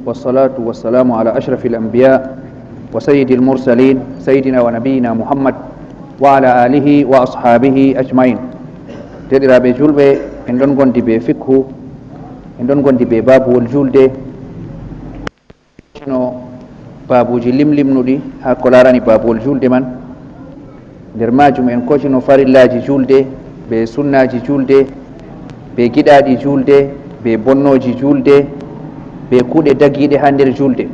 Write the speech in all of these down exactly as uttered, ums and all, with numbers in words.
والصلاة والسلام على أشرف الأنبياء وسيد المرسلين سيدنا ونبينا محمد وعلى آله وأصحابه أجمعين. Teddiraaɓe julɓe, en ɗon gondi be fikhu, en ɗon gondi be babuwol julde. No babuji limlimnuɗi haa ko laarani babuwol julde man. Nder majum en kocino farillaaji julde, be sunnaaji julde, be giɗaaɗi julde, be bonnooji julde, be kuuɗe dagiiɗe haa nder julde.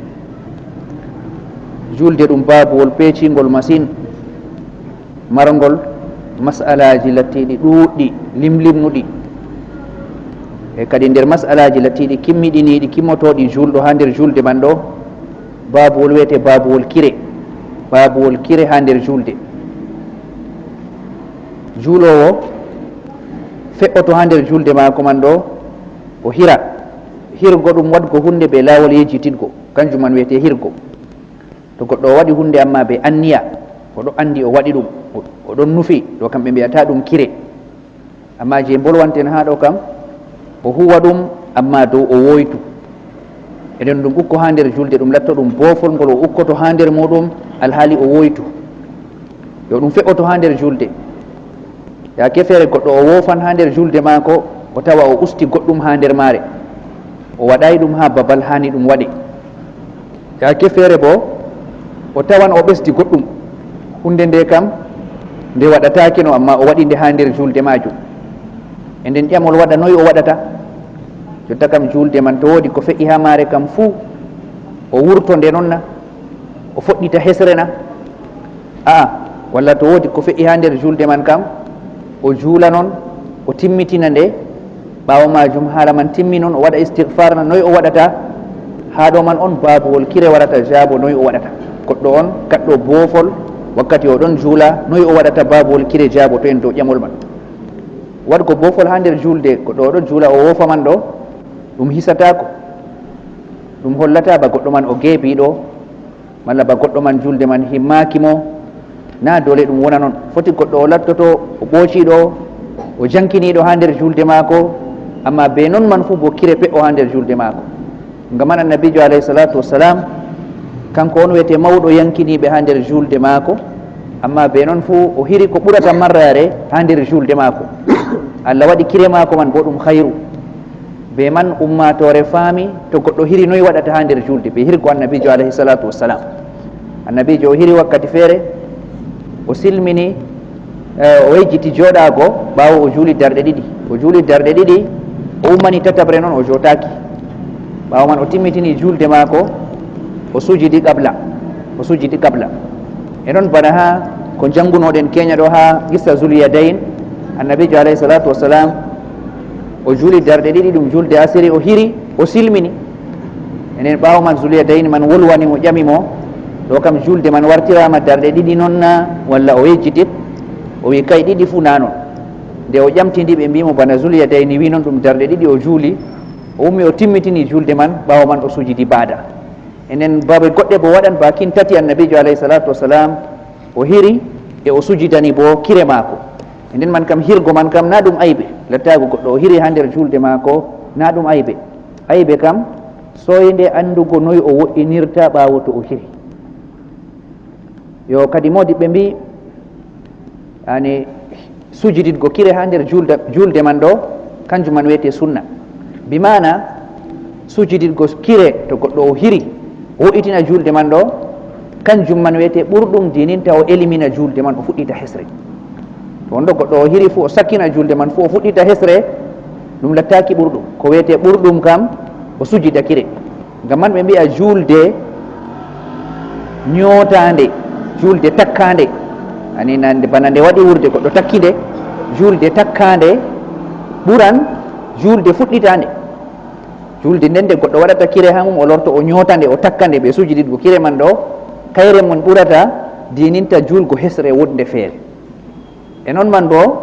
Julde ɗum babuwol peecingol masin, marngol mas'alaaji lattiiɗi ɗuuɗɗi, limlimnuɗi. E kadi nder mas'alaaji lattiiɗi kimmiɗiniiɗi, kimmotooɗi juulɗo haa nder julde man ɗo, babuwol wiyetee babuwol kire, babuwol kire haa nder julde. Juuloowo fe'oto haa nder julde maako man ɗo, o hira. Hirgo ɗum waɗgo huunde be laawol yejjititgo, kanjum man wiyetee hirgo. To goɗɗo o waɗi huunde ammaa be anniya, o ɗo anndi o waɗi ɗum, o, o ɗon nufi, ɗo kam ɓe mbi'ata ɗum kire. Ammaa jey mbolwanten haa ɗo kam, o huwa ɗum, ammaa dow o woytu. Nden ɗum ukko haa nder julde, ɗum latto ɗum boofol ngol o ukkoto haa nder muuɗum, alhaali o woytu. Yo ɗum fe'oto haa nder julde. Yaake feere goɗɗo o woofan haa nder julde maako, o tawa o usti goɗɗum haa nder maare. O waɗaay ɗum haa babal haani ɗum waɗe. Yaake feere boo, o tawan o ɓesdi goɗɗum. Huunde nde kam, nde waɗataake no, ammaa o waɗi nde haa nder julde maajum. E nden ƴamol waɗa noy o waɗata? Jotta kam julde man to woodi ko fe'i haa maare kam fuu, o wurto nde non na? O fuɗɗita hesre na? A'a, walla to woodi ko fe'i haa nder julde man kam, o juula non, o timmitina nde, ɓaawo maajum haala man timmi non, o waɗa istighfar na, noy o waɗata? Haa ɗo man on babuwol kire warata jaabo noy o waɗata. Goɗɗo on kaɗɗo boofol wakkati o ɗon juula, noy o waɗata babuwol kire jaabo to en dow ƴamol man. Waɗgo boofol haa nder julde, goɗɗo o ɗon juula o woofa man ɗo, ɗum hisataako. Ɗum hollata ba goɗɗo man o geebiiɗo, malla ba goɗɗo man julde man himmaaki mo, na doole ɗum wona non. Foti goɗɗo o lattoto o ɓoociiɗo, o jankiniiɗo haa nder julde maako, ammaa bee non man fuu bo kire pe'o haa nder julde maako. Ngam man Annabiijo alayhi salaatu wassalam, kanko on wiyetee mawɗo yankiniiɓe haa nder julde maako, ammaa bee non fuu o hiri ko ɓurata marraare haa nder julde maako. Allah waɗi kire maako man bo ɗum hayru. Be man ummaatoore faami to goɗɗo hiri noy waɗata haa nder julde, be hirgo Annabiijo alayhi salaatu wassalam. Annabiijo o hiri wakkati feere, o silmini, eh, o yejjiti jooɗaago ɓaawo o juuli darɗe ɗiɗi. O juuli darɗe ɗiɗi, o ummani tataɓre non o jootaaki. Ɓaawo man o timmitini julde maako, o sujidi qabla. O sujidi qabla. E non bana haa ko njanngunoɗen keenya ɗo haa qissa Zul Yadayn, Annabiijo alayhi salaatu wassalam, o juuli darɗe ɗiɗi, ɗum julde asiri, o hiri, o silmini. E nden ɓaawo man Zul Yadayn man wolwani mo, ƴami mo, ɗo kam julde man wartiraama darɗe ɗiɗi non na, walla o yejjitit? O wi kay ɗiɗi fuu na non. Nde o ƴamti ndi ɓe mbi mo bana Zul Yadayn wi non ɗum darɗe ɗiɗi o juuli, o ummi o timmitini julde man, ɓaawo man o sujidi baada. E nden babe goɗɗe bo waɗan ba kin tati Annabiijo alayhi salaatu wassalam o hiri e o sujidani bo kire maako. E nden man kam hirgo man kam na ɗum aybe. Lattaago goɗɗo o hiri haa nder julde maako na ɗum aybe. Aybe kam soynde anndugo noy o wo'inirta ɓaawo to o hiri. Yo kadi moodiɓɓe mbi, yani, sujiditgo kire haa nder julde, julde man ɗo, kanjum man wiyetee sunna. Bi maana, sujiditgo kire to goɗɗo o hiri, wo'itina julde man ɗo, kanjum man wiyetee ɓurɗum diininta o elimina julde man, o fuɗɗita hesre. To on ɗo goɗɗo o hiri fuu, o sakkina julde man fuu, o fuɗɗita hesre, ɗum lattaaki ɓurɗum. Ko wiyetee ɓurɗum kam, o sujida kire. Ngam man ɓe mbi'a julde nyootaande, julde takkaande. Ani nande bana nde waɗi wuurde goɗɗo takki nde, julde takkaande ɓuran julde fuɗɗitaande. Julde nden nde goɗɗo waɗata kire haa mum, o lorto o nyoota nde, o takka nde, ɓe sujiditgo kire man ɗo, kayre mum ɓurata diininta juulgo hesre woɗnde feere. E non man boo,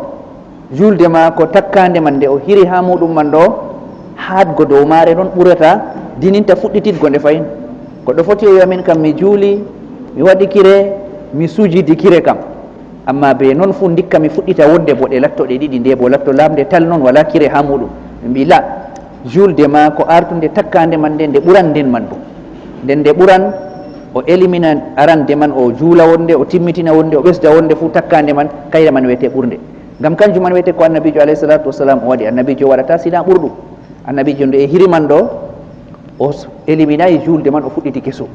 julde maako takkaande man nde o hiri haa muuɗum man ɗo, haatgo dow maare non ɓurata diininta fuɗɗititgo nde fahin. Goɗɗo foti o wi'a min kam mi juuli, mi waɗi kire, mi sujidi kire kam. Ammaa bee non fuu ndikka mi fuɗɗita wonde bo ɗe latto ɗe ɗiɗi, nde bo latto laaɓnde tal non walaa kire haa muuɗum. Ɓe mbi'i la, julde maako artunde takkaande man nde, nde ɓuran nden man boo. Nden nde ɓuran, o elimina arande man, o juula wonde, o timmitina wonde, o ɓesda wonde fuu takkaande man, kayre man wiyetee ɓurnde. Ngam kanjum man wiyetee ko Annabiijo alayhi salaatu wassalam o waɗi. Annabiijo waɗataa sinaa ɓurɗum. Annabiijo nde e hiri man ɗo, o s-, eliminaay juulde man, o fuɗɗiti keso.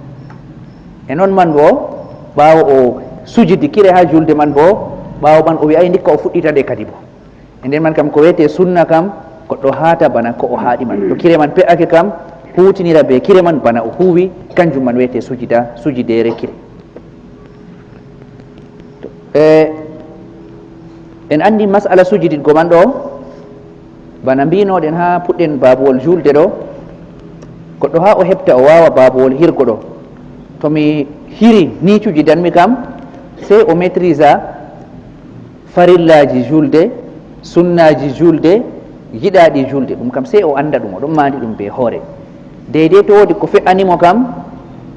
E non man boo, ɓaawo o sujidi kire haa juulde man boo, ɓaawo man o wi'aay ndikka o fuɗɗita nde kadi boo. E nden man kam ko wiyetee sunna kam, goɗɗo haata bana ko o haaɗi man. To kire man pe'ake kam, huutinira bee kire man bana o huuwi, kanjum man wiyetee sujida, sujideere kire. To, e, en anndi mas'ala sujididgo man ɗo, bana mbi'noɗen haa puɗɗen baabuwol juulde ɗo, goɗɗo haa o heɓta o waawa baabuwol hirgo ɗo. To mi hiri ni cujidanmi kam, sey o maîtrisa farillaaji juulde, sunnaaji juulde, giɗaaɗi juulde. Ɗum kam sey o annda ɗum, o ɗon maandi ɗum bee hoore. Deydey to woodi ko fe'ani mo kam,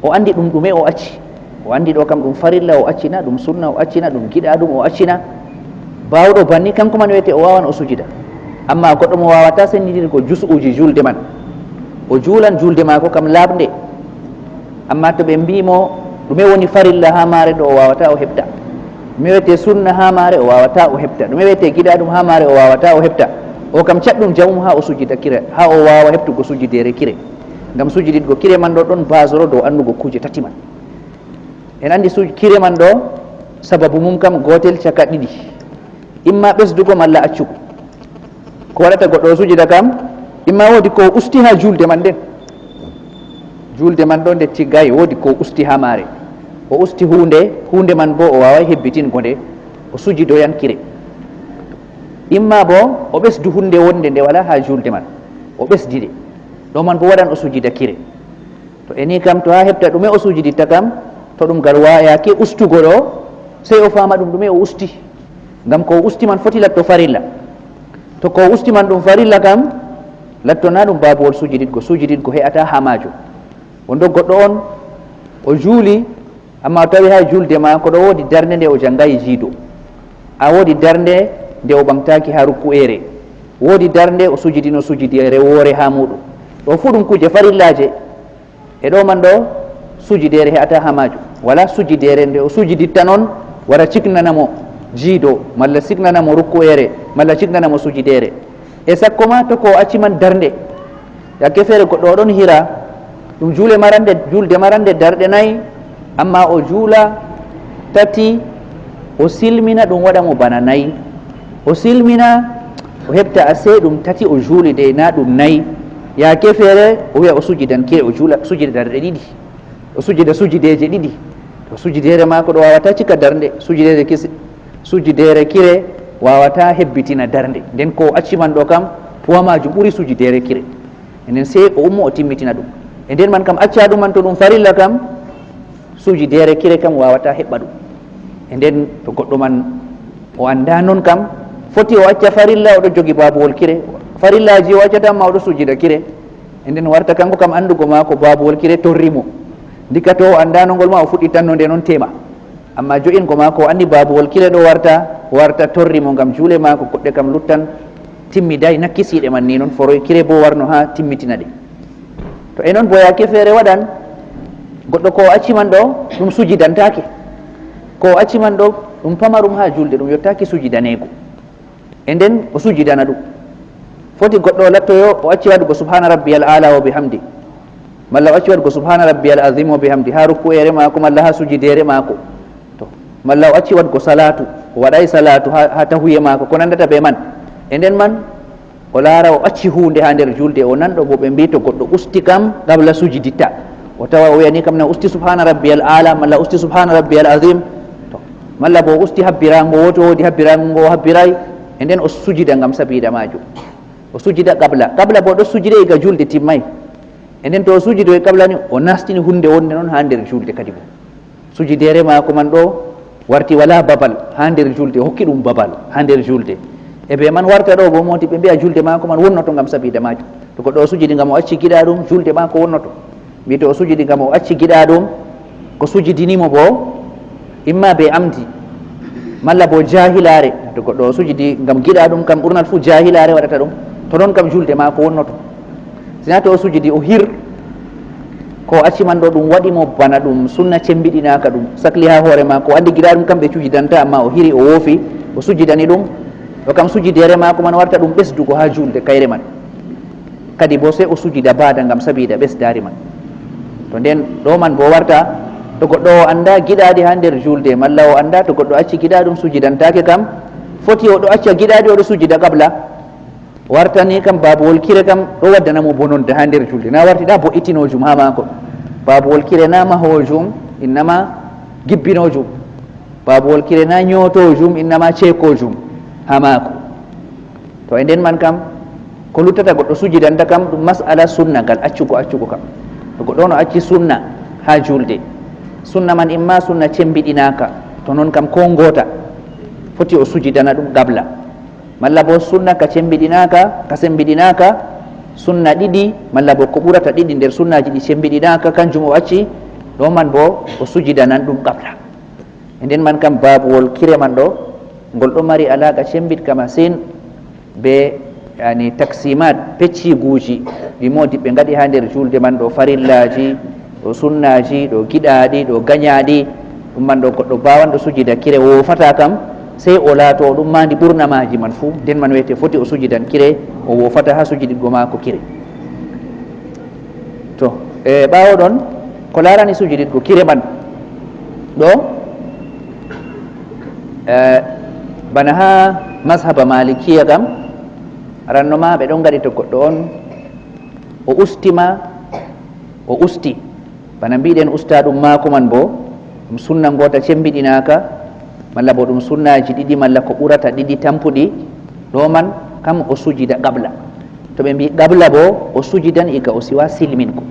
o anndi ɗum ɗume o acci. O anndi ɗo kam ɗum farilla o accina, ɗum sunna o accina, ɗum giɗaaɗum o accina. Baawɗo banni, kanko man wiyetee o waawan o sujida. Ammaa goɗɗo mo waawataa sennditirgo jus'uuji juulde man, o juulan juulde maako kam laaɓnde. Ammaa to ɓe mbi'i mo ɗume woni farilla haa maare ɗo, o waawataa o heɓta. Ɗume wiyetee sunna haa maare, o waawataa o heɓta. Ɗume wiyetee giɗaaɗum haa maare, o waawataa o heɓta. O kam caɗɗum jamum haa o sujida kire, haa o waawa heɓtugo sujideere kire. Ngam sujididgo kire man ɗo ɗon baasoro dow anndugo kuuje tati man. En anndi suj-, kire man ɗo, sababu mum kam gootel caka ɗiɗi. Imma ɓesdugo malla accugo. Ko waɗata goɗɗo o sujida kam, imma woodi ko o usti haa juulde man nden. Juulde man ɗo nde tiggaay, woodi ko o usti haa maare. O usti huunde, huunde man boo o waawaay hebbitingo nde, o sujidoyan kire. Imma boo o ɓesdu huunde wonde nde walaa haa juulde man, o ɓesdi nde. Ɗo man boo waɗan o sujida kire. To e ni kam, to haa heɓta ɗume o sujiditta kam, to ɗum garwayaake ustugo ɗo, sey o faama ɗum ɗume o usti. Ngam ko o usti man foti latto farilla. To ko o usti man ɗum farilla kam, latto naa ɗum baabuwol sujididgo, sujididgo he'ataa haa maajum. Wonɗo goɗɗo on, o juuli, ammaa o tawi haa juulde maako ɗo woodi darnde nde o janngaay jiido. A woodi darnde nde o ɓaŋgtaaki haa rukku'eere. Woodi darnde o sujidino sujideere woore haa muuɗum. Ɗo fuu ɗum kuuje farillaaje. E ɗo man ɗo, sujideere he'ataa haa maajum. Walaa sujideere nde o sujiditta non wara ciknana mo jiido, malla ciknana mo rukku'eere, malla ciknana mo sujideere. E sakko ma to ko o acci man darnde. Yaake feere goɗɗo o ɗon hira, ɗum juule marande, juulde marande darɗe nayi, ammaa o juula tati, o silmina, ɗum waɗa mo bana nayi. O silmina, o heɓta asee ɗum tati o juuli dey, naa ɗum nayi. Yaake feere o wi'a o sujidan kire, o juula, sujida darɗe ɗiɗi. O sujida sujideeje ɗiɗi. To sujideere maako ɗo waawataa cika darnde, sujideere kis-, sujideere kire waawataa hebbitina darnde. Nden ko o acci man ɗo kam, puwa maajum ɓuri sujideere kire. E nden sey o ummo o timmitina ɗum. E nden man kam acca ɗum man to ɗum farilla kam, sujideere kire kam waawataa heɓɓa ɗum. E nden to goɗɗo man o anndaa non kam, foti o acca farilla, o ɗo jogi baabuwol kire. Farillaaji o accata, ammaa o ɗo sujida kire. E nden warta kanko kam anndugo maako baabuwol kire torri mo. Ndika to o anndaano ngol ma, o fuɗɗitanno nde non teema. Ammaa jo'ingo maako o anndi baabuwol kire ɗo warta, warta torri mo ngam juule maako goɗɗe kam luttan timmidaay, nakkisiiɗe man ni non foroy kire boo warno haa timmitina ɗe. To e non boo yaake feere waɗan, goɗɗo ko o acci man ɗo, ɗum sujidantaake. Ko o acci man ɗo, ɗum pamarum haa juulde, ɗum yottaaki sujidaneego. E nden o sujidana ɗum. Foti goɗɗo o lattoyo o acci waɗugo subhaana rabbiyal aala wa bihamdi. Malla o acci waɗugo subhaana rabbiyal azim wa bihamdi haa rukku'eere maako malla haa sujideere maako. To, malla o acci waɗugo salaatu, o waɗaay salaatu haa, haa tahuye maako, ko nandata bee man. E nden man, o laara o acci huunde haa nder juulde, o nanɗo bo ɓe mbi'i to goɗɗo usti kam qabla sujiditta. O tawa o wi'ani kam na usti subhaana rabbiyal aala, malla usti subhaana rabbiyal azim. To, malla bo o usti habbiraango wooto, woodi habbiraango ngo o habbiraay. E nden o sujida ngam sabiida maajum. O sujida qabla. Qabla bo ɗo sujide iga juulde timmay. E nden to o sujidoy qabla ni, o nastini huunde wonde non haa nder juulde kadi bo. Sujideere maako man ɗo warti walaa babal haa nder juulde, o hokki ɗum babal haa nder juulde. E bee man warta ɗo bo mooti ɓe mbi'a juulde maako man wonnoto ngam sabiida maajum. To goɗɗo o sujidi ngam o acci giɗaaɗum, juulde maako wonnoto. Mbi to o sujidi ngam o acci giɗaaɗum, ko sujidini mo bo, imma bee amdi, malla bo jaahilaare. To goɗɗo o sujidi ngam giɗaaɗum kam, ɓurnal fuu jaahilaare waɗata ɗum. To non kam juulde maako wonnoto. Sina to o sujidi o hir, Ko o acci man ɗo, ɗum waɗi mo bana ɗum sunna cembiɗinaaka, ɗum sakli haa hoore maako. O anndi gila ɗum kam ɓe cujidanta, amma o hiri, o woofi, o sujidani ɗum. Ɗo kam sujideere maako man warta ɗum ɓesdugo haa juulde kayre man. Kadi boo sey o sujida baada ngam sabiida ɓesdaari man. To nden ɗo man boo warta, to goɗɗo o annda giɗaaɗi haa nder juulde, malla o annda to goɗɗo acci giɗaaɗum sujidantaake kam, foti o ɗo acca giɗaaɗi, o ɗo sujida qabla. Wartani kam baabuwol kire kam ɗo waddana mo bononda haa nder juulde. Na warti ɗa bo'itinoojum haa maako. Baabuwol kire na mahoojum, innama gibbinoojum. Baabuwol kire na nyootoojum, innama ceekoojum haa maako. To e nden man kam, ko luttata goɗɗo sujidanta kam, ɗum mas'ala sunna ngal accugo, accugo kam. To goɗɗo on o acci sunna haa juulde, sunna man imma sunna cembiɗinaaka, to non kam ko ngoota, foti o sujidana ɗum qabla. Malla bo sunna ka cembiɗinaaka, ka sembiɗinaaka, sunna ɗiɗi, malla bo ko ɓurata ɗiɗi nder sunnaaji ɗi cembiɗinaaka, kanjum o acci, ɗo man bo o sujidanan ɗum qabla. E nden man kam baabuwol kire man ɗo, ngol ɗo mari alaaqa cembiɗka masin be, yani, taksimat, pecciguuji ɗi moodiɓɓe ngaɗi haa nder juulde man, ɗo farillaaji, ɗo sunnaaji, ɗo giɗaaɗi, ɗo gañaaɗi. Ɗum man ɗo goɗɗo baawanɗo sujida kire woofata kam, sey o laato ɗum maandi ɓurna maaji man fuu, nden man wiyete foti o sujidan kire, o woofata haa sujidigo maako kire. To, e ɓaawo ɗon, ko laarani sujiditgo kire man ɗo, e, bana haa mashaba Malikiya kam, ranno ma ɓe ɗon ngaɗi to goɗɗo on, o usti ma, o usti. Bana mbiɗen usta ɗum maako man bo, ɗum sunna ngoota cembiɗinaaka, malla bo ɗum sunnaaji ɗiɗi, malla ko ɓurata ɗiɗi tampuɗi, ɗo man kam o sujida qabla. To ɓe mbi qabla bo, o sujidan iga o siwa silmingo.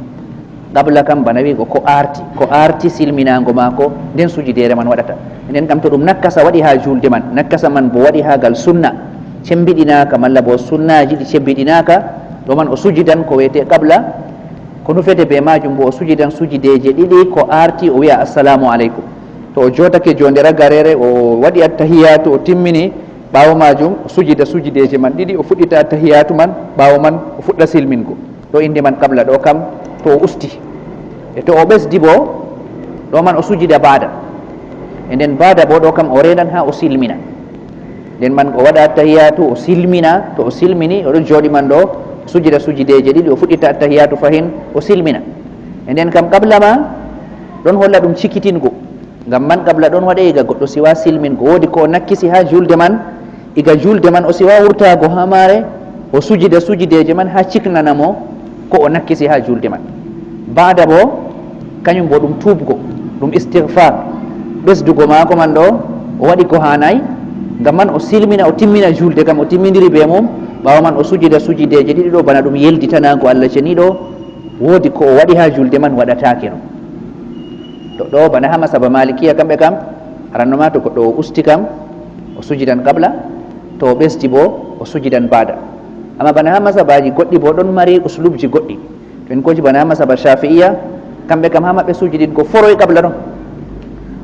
Qabla kam bana wi'go ko aarti, ko aarti silminaango maako, nden sujideere man waɗata. Nden kam to ɗum nakkasa waɗi haa juulde man, nakkasa man bo waɗi haa gal sunna, cembiɗinaaka malla bo sunnaaji ɗi cembiɗinaaka, ɗo man o sujidan ko wiyete qabla. Ko nufete be maajum bo, o sujidan sujideeje ɗiɗi, ko aarti o wi'a assalamu aleykum. To o jootake joonde ragareere, o waɗi attahiyatu, o timmini, ɓaawo maajum o sujida sujideeje man ɗiɗi, o fuɗɗita attahiyatu man, ɓaawo man o fuɗɗa silmingo. Ɗo innde man qabla, ɗo kam to o usti. E to o ɓesdi bo, ɗo man o sujida baada. E nden baada bo, ɗo kam o reenan haa o silmina. Nden man o waɗa attahiyatu, o silmina, to o silmini, o ɗon jooɗi man ɗo, o sujida sujideeje ɗiɗi, o fuɗɗita attahiyatu fahin, o silmina. E nden kam qabla ma ɗon holla ɗum cikitingo. Ngam man qabla ɗon waɗe iga goɗɗo siwa silmingo. Woodi ko o nakkisi haa juulde man, iga juulde man o siwa wurtaago haa maare, o sujida sujideeje man haa ciknana mo ko o nakkisi haa juulde man. Baada bo, kanyum bo ɗum tuubgo, ɗum istighfar. Ɓesdugo maako man ɗo, o waɗi ko haanaay, ngam man o silmina, o timmina juulde kam, o timmindiri be mum, ɓaawo man o sujida sujideeje ɗiɗi ɗo, bana ɗum yelditanaago Allah Ceniiɗo, woodi ko o waɗi haa juulde man waɗataake non. To ɗo bana haa masaba Malikiya kamɓe kam, aranno ma to goɗɗo o usti kam, o sujidan qabla, to o ɓesdi bo, o sujidan baada. Amma bana haa masabaaji goɗɗi bo ɗon mari uslubji goɗɗi. To en kooci bana haa masaba Shafi'iya, kamɓe kam haa maɓɓe sujidingo foroy qabla ɗon.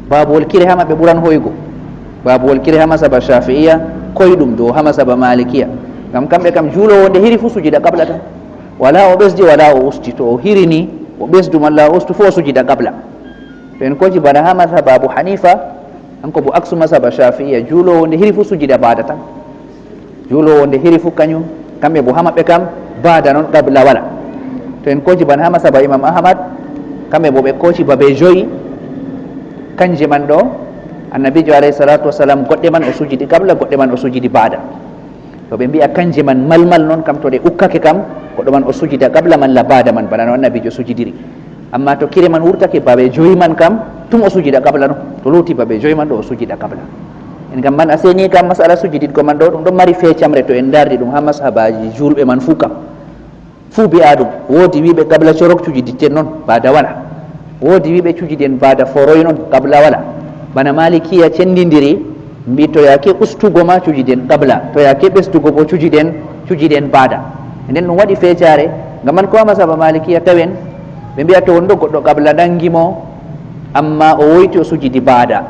Baabuwol kire haa maɓɓe ɓuran hoygo. Baabuwol kire haa masaba Shafi'iya, koyɗum dow haa masaba Malikiya. Ngam kamɓe kam juuloowo nde hiri fuu sujida qabla tan. Wala o ɓesdi, wala o usti. To o hirini, o ɓesdu malla o ustu fuu o sujida qabla. To en kooci bana haa masaba Abu Hanifa, kanko bo aksu masaba Shafi'iya, juuloowo nde hiri fuu sujida baada tan. Juuloowo nde hiri fuu kanyum, kamɓe bo haa maɓɓe kam baada non qabla wala. To en kooci bana haa masaba Imam Ahmad, kamɓe bo ɓe kooci babe joyi, kanje man ɗo, Annabiijo alayhi salatu wassalam, goɗɗe man o sujidi qabla, goɗɗe man o sujidi baada. To ɓe mbi'a kanje man malmal non kam, to ɗe ukkake kam, goɗɗo man o sujida qabla malla baada man, bana no Annabiijo sujidiri. Amma to kire man wurtake babe joyi man kam, tum o sujida qabla non. To luuti babe joyi man ɗo o sujida qabla. En ngam man a seni kam masala sujiditgo man ɗo, ɗum ɗon mari feecamre to en ndardi ɗum haa mashabaaji juulɓe man fuu kam. Fuu bi'aɗum, woodi wi'ɓe qabla corok cujiditten non, baada wala. Woodi wi'ɓe cujiden baada foroy non, qabla wala. Bana Malikiya cendindiri, mbi to yaake ustugo ma cujiden qabla, to yaake ɓesdugo bo cujiden, cujiden baada. Nden ɗum waɗi feecaare, ngam man ko haa masaba Malikiya tawen, ɓe mbi'a to wonɗo goɗɗo qabla nangi mo, amma o woyti o sujidi baada.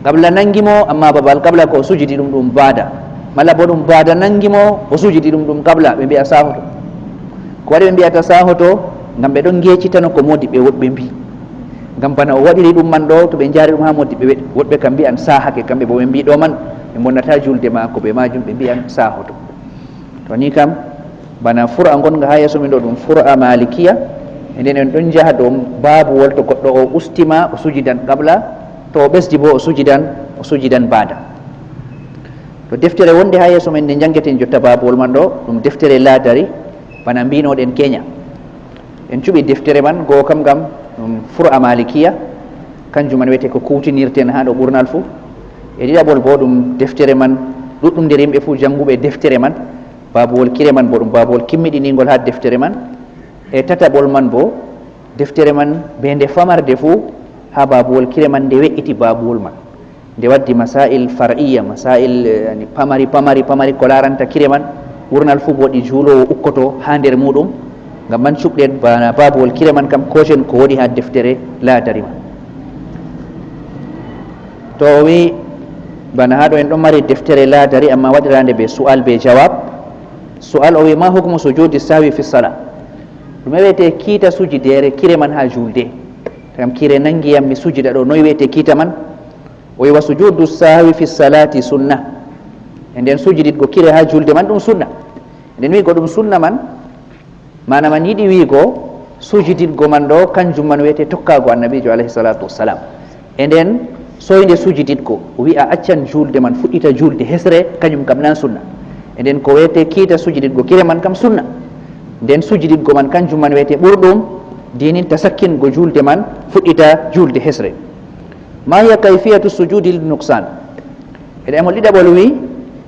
Qabla nangi mo, amma babal qabla ko o sujidi ɗum, ɗum baada. Malla bo ɗum baada nangi mo, o sujidi ɗum, ɗum qabla, ɓe mbi'a sahoto. Ko waɗi ɓe mbi'ata sahoto, Ngam ɓe ɗon ngeecitano ko moodiɓɓe woɗɓe mbii. Ngam bana o waɗiri ɗum man ɗo, to ɓe njaari ɗum haa moodiɓɓe we-, woɗɓe kam mbi'an saahake, kamɓe boo ɓe mbii ɗo man, ɓe mbonnata juulde maako, bee maajum ɓe mbi'an saahoto. To ni kam, bana fur'a ngonga haa yeeso min ɗo ɗum fur'a Maalikiya, e nden en ɗon njaha dow baabuwol to goɗɗo o usti ma, o sujidan qabla, to o ɓesdi boo o sujidan, o sujidan baada. To deftere wonde haa yeeso men nde njanngeten jotta baabuwol man ɗo, ɗum deftere Laadari, bana mbiinoɗen Kenya. En cuɓi deftere man, goo kam ngam ɗum fur'a Maalikiya, kanjum man wiyete ko kuwtinirten haa ɗo ɓurnal fuu. E ɗiɗaɓol boo ɗum deftere man, ɗuɗɗum nder yimɓe fuu jannguɓe deftere man, baabuwol kire man boo ɗum baabuwol kimmiɗiniingol haa deftere man. E tataɓol man boo, deftere man bee nde famarde fuu haa baabuwol kire man nde we'iti baabuwol man. Nde waddi masaa'il far'iyya, masaa'il, eh, yani pamari, pamari, pamari ko laaranta kire man, ɓurnal fuu boo ɗi juuloowo ukkoto haa nder muuɗum. Ngam man cuɓɗen bana baabuwol kire man kam kooten ko woni haa deftere Laadari man. To o wi'i, bana haa ɗo en ɗon mari deftere Laadari, ammaa waɗiraande bee su'al bee jawaab. Su'al o wi'i, "Ma hukmu sujuudi sahwi fi sala?" Ɗume wi'ete kiita sujideere kire man haa juulde? Ngam kire nangi yam mi sujida ɗo, noy wi'ete kiita man? O wi'i, "Wa sujuudu sahwi fi salaati sunna." E nden sujididgo kire haa juulde man ɗum sunna. E nden wi'go ɗum sunna man, maana man yiɗi wi'go sujididgo man ɗo, kanjum man wi'ete tokkaago Annabiijo alayhi salaatu wassalaam. E nden soynde sujididgo, o wi'a accan juulde man fuɗɗita juulde hesre, kanjum kam nan sunna. E nden ko wi'ete kiita sujididgo kire man kam sunna. Nden sujididgo man kanjum man wi'ete ɓurɗum, dinin ta sakkingo juulde man fuɗɗita juulde hesre. Ma hiya kayfiyatu sujuudi lin nuqsaan? E ɗemol ɗiɗaɓol wi'i,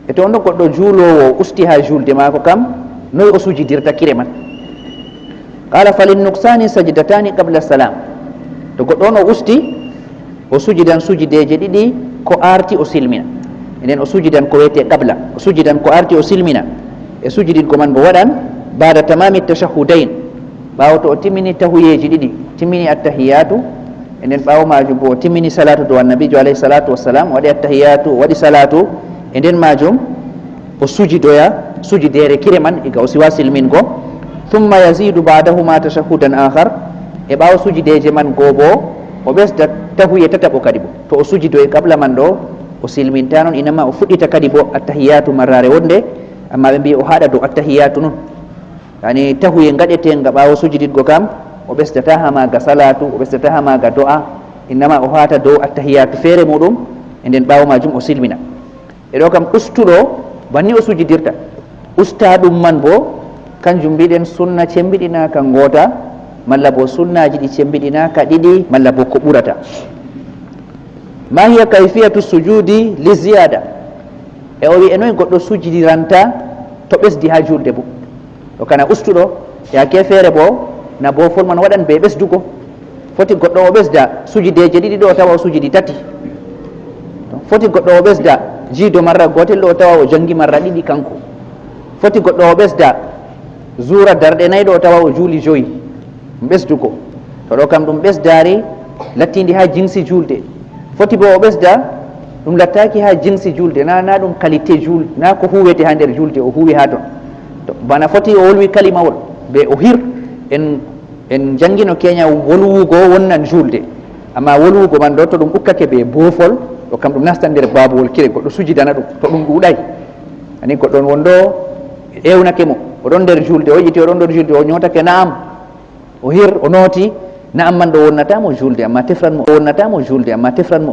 e to on ɗon goɗɗo juuloowo usti haa juulde maako kam, noy o sujidirta kire man? Qaala, "Fa lin nuqsaani sajdataani qabla salaam." To goɗɗo on o usti, o sujidan sujideeje ɗiɗi ko aarti o silmina. E nden o sujidan ko wi'ete qabla, o sujidan ko aarti o silmina. E sujididgo man bo waɗan baada tamaami tashahhudayn. Ɓaawo to o timmini tahuyeeji ɗiɗi, timmini attahiyaatu, e nden ɓaawo maajum bo o timmini salaatu dow Annabiijo alayhi salaatu wassalaam, o waɗi attahiyaatu, o waɗi salaatu, e nden maajum o sujidoya sujideere kire man, iga o siwa silmingo. Thumma yaziidu ba'dahuma tashahhudan aakhar, e ɓaawo sujideeje man goo bo, o ɓesda tahuye tataɓo kadi bo. To o sujidoyi qabla man ɗo, o silminta non, inama o fuɗɗita kadi bo attahiyaatu marraare wonde, ammaa ɓe mbi'i o haɗa dow attahiyaatu non. Yani tahuye ngaɗeteenga ɓaawo sujididgo kam, o ɓesdata haa maaga salaatu, o ɓesdata haa maaga do'a, innama o haata dow attahiyaatu feere muuɗum, e nden ɓaawo maajum o silmina. E ɗo kam ustuɗo, banni o sujidirta. Usta ɗum man bo, kanjum mbiɗen sunna cembiɗinaaka ngoota, malla bo sunnaaji ɗi cembiɗinaaka ɗiɗi, malla bo ko ɓurata. Ma hiya kayfiyatu sujuudi li ziyaada? E o wi'i, e noy goɗɗo sujidiranta to ɓesdi haa juulde bo? To kana ustuɗo, yaake feere bo, na boofol man waɗan bee ɓesdugo. Foti goɗɗo o ɓesda sujideeje ɗiɗi ɗo, o tawa o sujidi tati. Foti goɗɗo o ɓesda jiido marra gootel ɗo, o tawa o jangi marra ɗiɗi kanko. Foti goɗɗo o ɓesda zuura darɗe nayi ɗo, o tawa o juuli joyi. Ɓesdugo. To ɗo kam ɗum ɓesdaari lattiindi haa jinsi juulde. Foti bo o ɓesda, ɗum lattaaki haa jinsi juulde, na, na ɗum qualité juul-, na ko huuwete haa nder juulde, o huuwi haa ton. To, bana foti o wolwi kalimawol, be o hir, en, en jangino Kenya wolwugo wonnan juulde. Amma wolwugo man ɗo, to ɗum ukkake be boofol, ɗo kam ɗum nastan nder baabuwol kire, goɗɗo sujidana ɗum, to ɗum ɗuuɗay. Ani goɗɗo on wonɗo ewnake mo, o ɗon nder juulde, o yi'iti o ɗon nder juulde, o nyootake, "Na'am." O hir, o nooti, na'am man ɗo wonnata mo juulde, amma tefran mo, wonnata mo juulde, amma tefran mo.